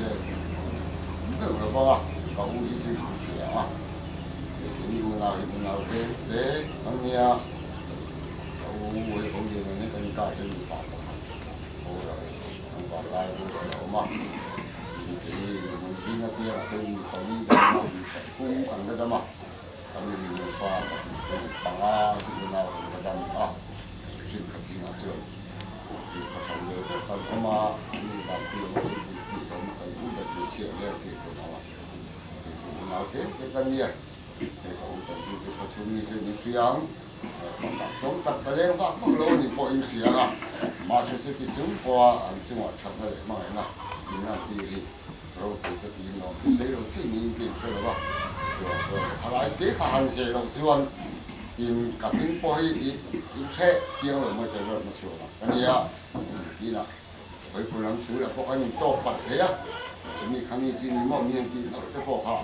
hre meuh lo va, ka u hi chu in hria a, keini unau hi unau te te kan nia, ka u hei ko lian ang hian kan inkar hian mipa pakhat boral an vanlai boral a awm a, keini hmun zinga piangah te mi pali kan awm a, mi pathum kan la dam a, kan nupa pahnih te panga chu unau kan la dam a. Hrin khat zingah chuan tih pasal ve vek kan awm a, an ni dan pui ang chu tih tih kan kan u ber hmeichhia leng tih kan awm a, kei chu unau tlem te ka nia, hei ka u chanchin chu khaw chhung mi chu in hria ang, pakhat tlawm tak ka leng vak vak lo a nih pawh in hria ang a, mahse chuti chung pawha an chungah thatna leh hmangaihna in lan tir hi ropui ka tiin lawm chu sei lo thei niin ka inhre lo a, chuvang chuan thalai te kha han zeh loh chuan In ka hming pawh hi i inhreh chiang lo mai thei rawh hmachhuak ang ka nia tiin a hawipui lam sulah pawh kan intawk palh thei a, chumi khami chi ni maw mi han tih nawlh te pawh kha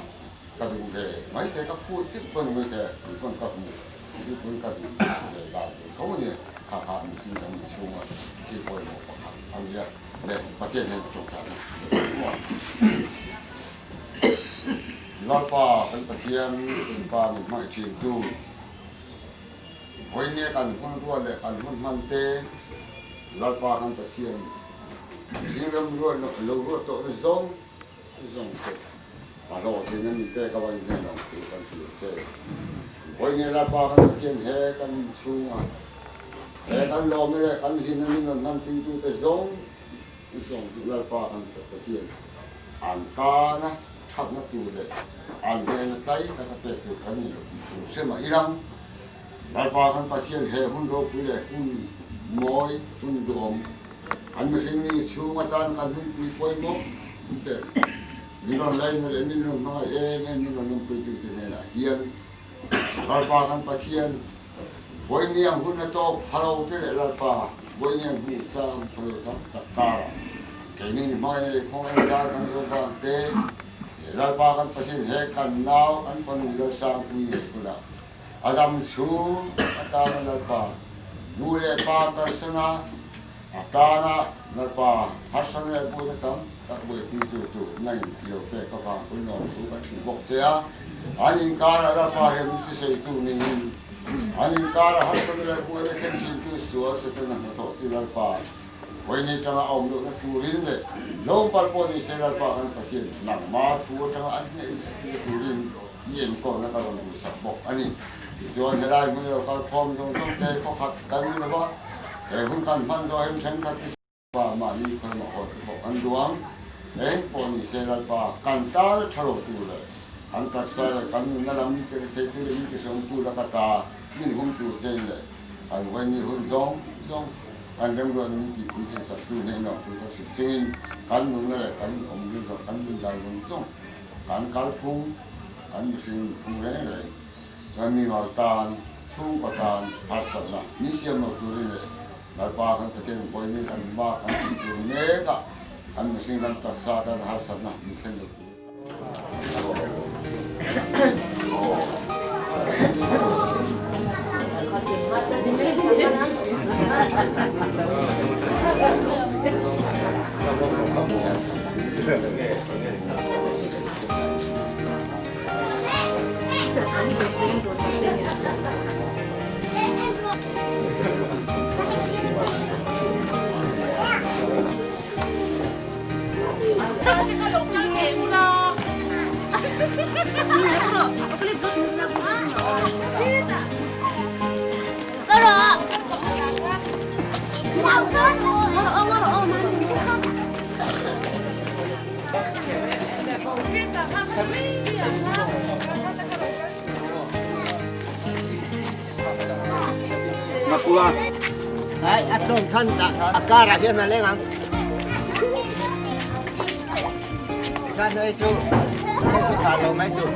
ka duh ve mai thei, ka phut deuh pawh ni mai thei, tui pawn ka hmu tui pawn ka duh ve dan tur tho a ni, kha kha mihring kan ni chhunga thil pawimawh pakhat a ni a, le Pathian hian ka tawngtai na a. Lalpa kan Pathian Pa min hmangaih thintu, vawiin kan hun ruat leh kan hun hman te, Lalpa kan Pathian zingram ruat lo ruat tawhna zawng zawng te a hlawhtlin a ni pek avangin heng lam thu kan hrilh che. Vawiin Lalpa kan Pathian he kan inchhunga he kan lawmna leh kan hlimna min rawn hmanpuitute zawng Zawng chu Lalpa kan Pathian an tana thatna tur leh an hnena tlai taka pek tur kan ni lo tih tur hre mah ilang. Lalpa kan Pathian he hun ropui leh hun mawi, hun duhawm kan mihring ni chhung atan kan hunpui pawimawh ber min rawn laina leh min rawn hmangaih em em min rawn awmpuitute hnenah hian Lalpa kan Pathian Vawiiniang hun a tawp phalo te leh Lalpa vawiiniang hmuh sang phalo tam tak karah keini ni hmangaih leh khawngaih zar kan zo vang te leh Lalpa kan Pathian he kan nau kan fanu Lalsangpui ngei hunah a dam chhung atana Lalpa nu leh pa kalsana atana Lalpa harsana leh buaina tam tak buaipuitu tur nangin i lo pek avang pawn lawm thu kan hrilh bawk che a. An inkarah Lalpa hian mi hriseitu niin, an inkarah harsatna leh buaina thlen thintu sual Setana hnathawh chu Lalpa vawiin atanga a awm lohna turin leh lawmpal pawh ni se Lalpa kan Pathian nangma thu atanga an hneh leh tir turin i enkawlna ka rawn duhsak bawk a ni. Tichuan helai hmun lo kalkhawm zawng zawng te khawkhat kan ni lova, he hun kan hman zawh hian thenkhat hi Pa mahni khawi mah haw te pawh kan duh ang. Eng pawh ni se Lalpa kan tana tha lo tur leh kan taksa leh kan nunna lam mi tel thei tu leh mi tihrawng tu laka ta min hum tur che in leh kan vawiin hun zawng zawng kan remruatna min tihpui thei sak tu hneh nuam tur ka hrilh chungin kan nunna leh kan awm ding zawng kan nun dan zawng zawng kan kalphung kan mihring nunphung reng reng kan mimal tan chhungkaw tan harsatna min siam lo turin leh Lalpa kan Pathian vawiin kan hma kan tih tur mek a, kan mihring ram taksa tan harsatna min thlen lo tur. Ai, a tlawm than a karah hian a leng ang. Tikhan hei chu hei chu thah lo mai tur.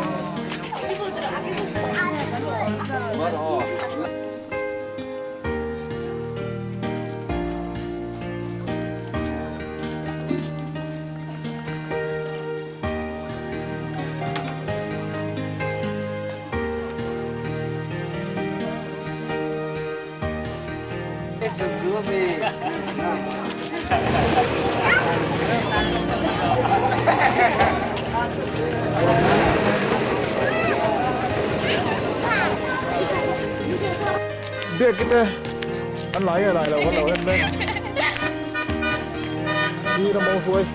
Biakki te an lai nge lai lo kan lo en mek. Sir a mo hruai.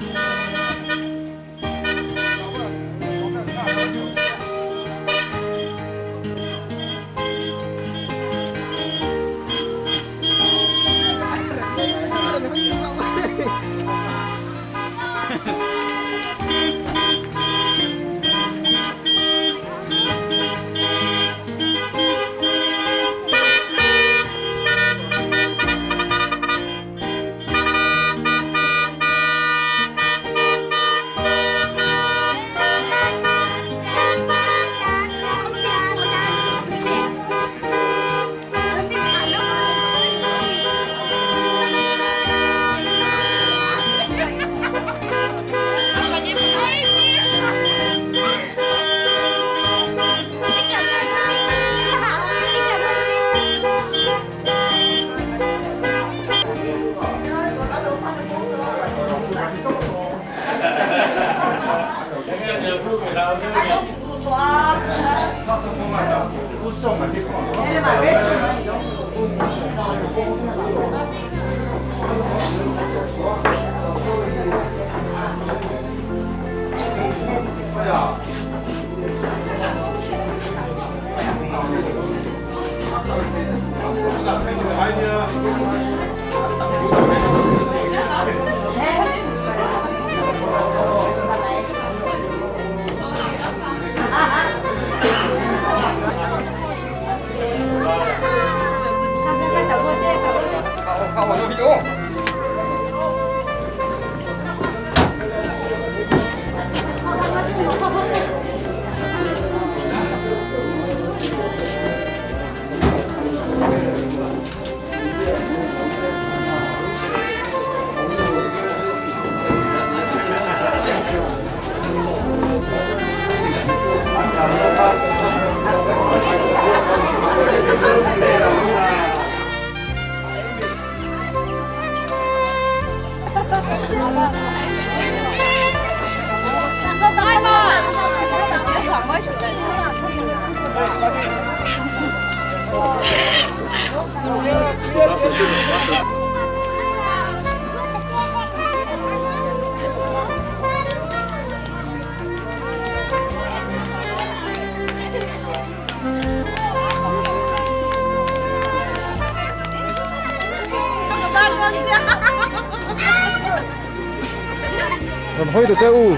Rawn hawi ta che u.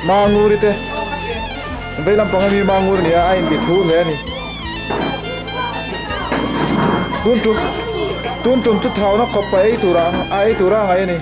Manguri te vei lampang ami Mangur nia a inti thu hle a ni tun tum tun tum chu thauna khawp a ei tur a ei tur a ngai a ni.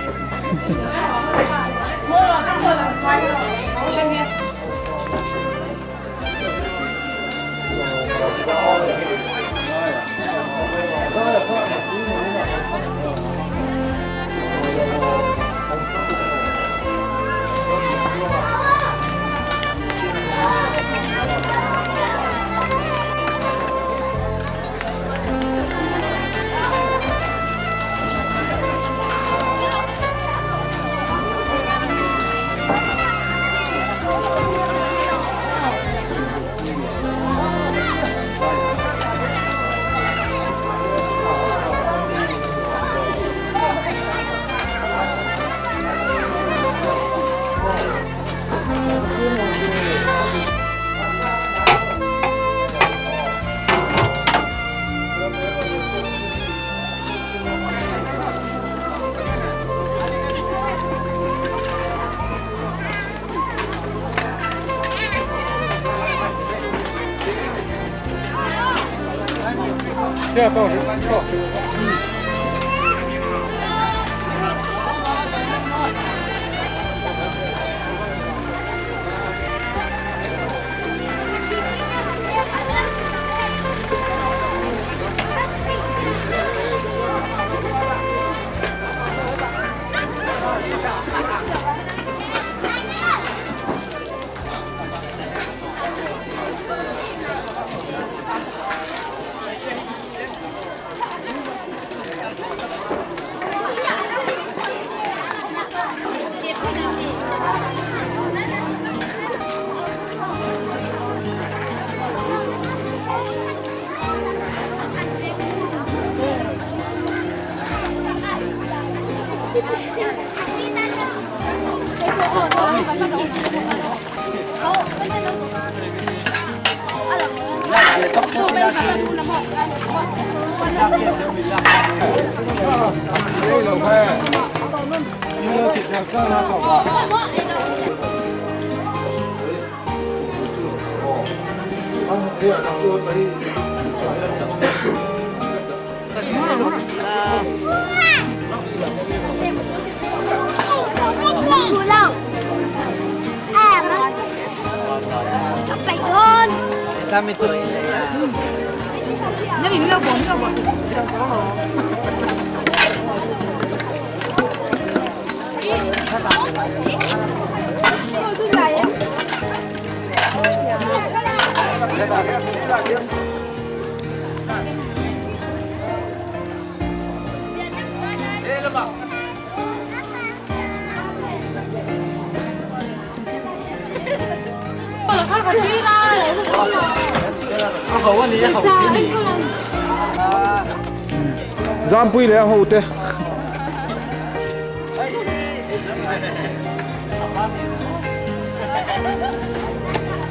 Zampui leh a ho te.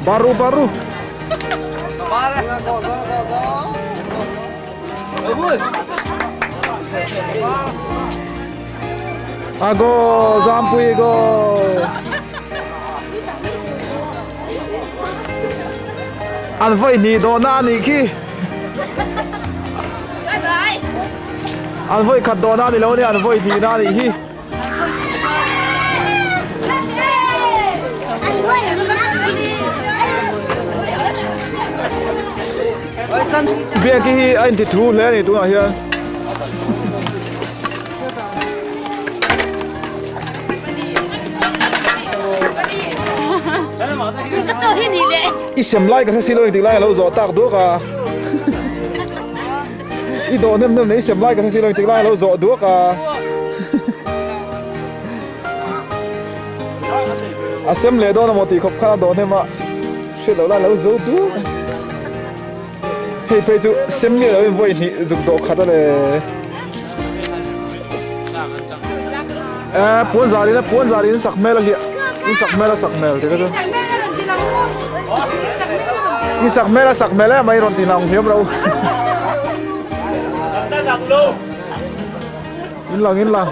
Baru baru. A go Zampui go. An vawi hnih dawhna a nih khi. An vawi khat dawhna a ni lo a nia an vawi hnihna a nih hi. Biaki hi a inti thu hle a ni tunah hian. I sem lai ka hre si lo engtik lai a lo zawh tak duak a I dawh nem nem nei i sem lai ka hre si lo engtik lai a lo zawh duak a A sem leh dawn amaw tih khawp khan a dawh hnem a hriat loh lai a lo zo duak a Hei phei chu sem nge lo in vawi hnih zuk dawh khat a le. Eh puan zar in a puan zar in sak hmel a hliah in sak hmel a sak hmel ti ka chu. In sak hmel a sak hmel em mai rawn ti hlauh hiam ro. In lang in lang.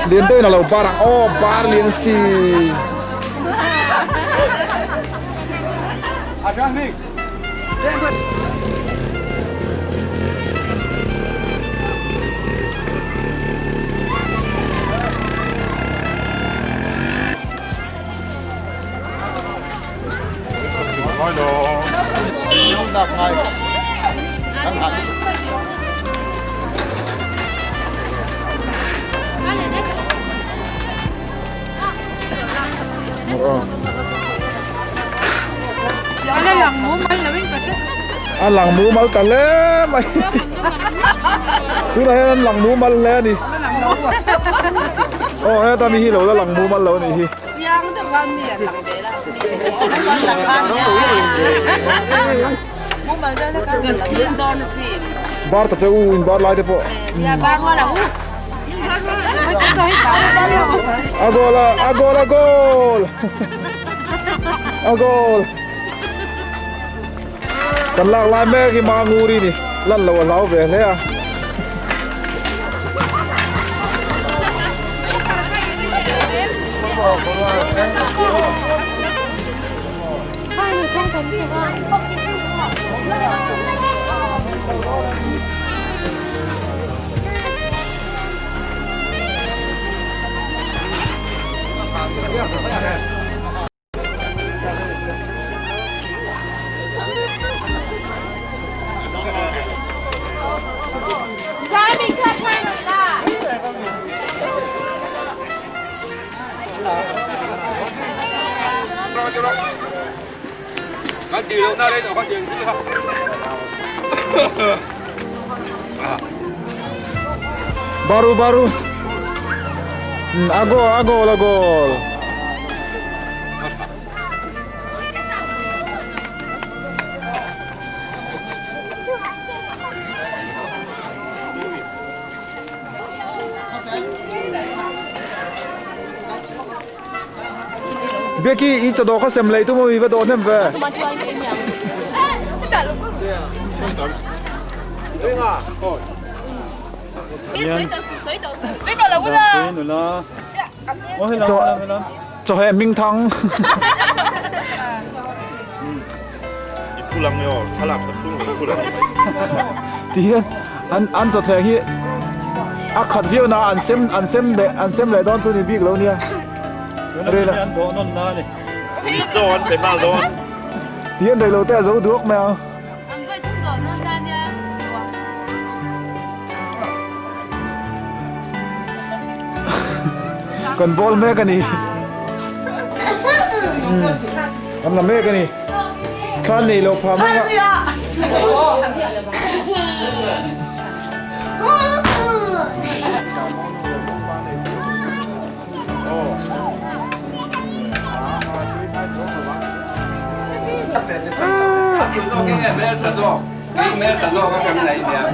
Lian deuhin a lo bar ang aw bar lian si. A lang mumal ta hle mai tunah hian an lang mumal hle a ni aw heta mi hi lo la lang mumal lo a nih hi. Bar ta che u in bar lai te pawh. A goal a, a goal a goal! A goal! Kan lak lai mek hi Manguri ni lan lo a hlau ve hle a. Baru baru A goal a goal a goal Biaki i chawdawh kha sem lei tu maw i va dawh hnem ve. Chawheh hming thang. Ti hian an an chawthleng hi a khat viau na an sem an sem leh an sem leh dawn chu ni bik lo nia. Rei la. Ti hian rei lo te a zo duak mai ang. Kan bawl mek a ni. Kan la mek a ni. Thla nei lo pha mek a.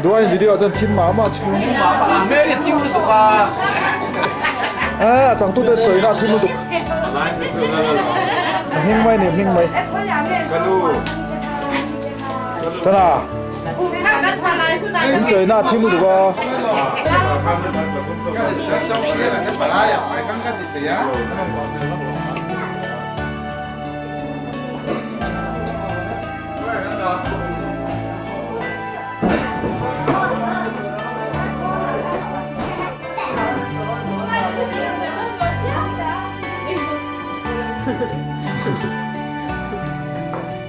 Duai video chuan thim mah mah chhung. A changtu te sawi na a thim lutuk. A hming mai ni a hming mai. Tana. In chawi na a thim lutuk a.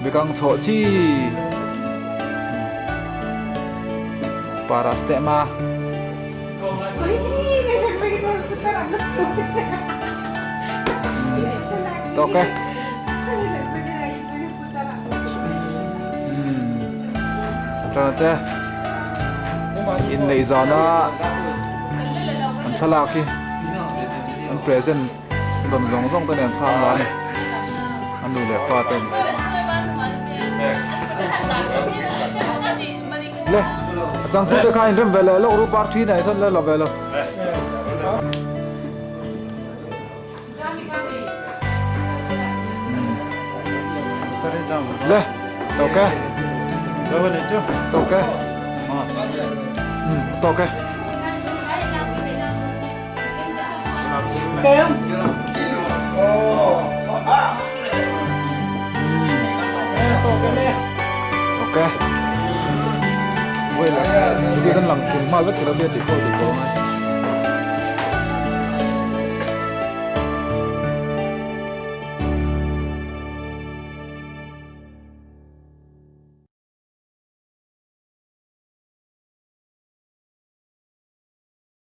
Bekang chawh chi paras teh ma. Tawk e. Tana te inneih zana an thlalak hi an present dawn zawng zawng te nen chhang la a ni a nu leh pa ten le a changtu te kha inrem ve leh lawk ru par thi nei sawn la la ve lo. Le, tawk e. Tawk e. Tawk e. Ok. Voi la, video kan lang kim mal vek thei lo bia tih pawh tih pawh a ngai.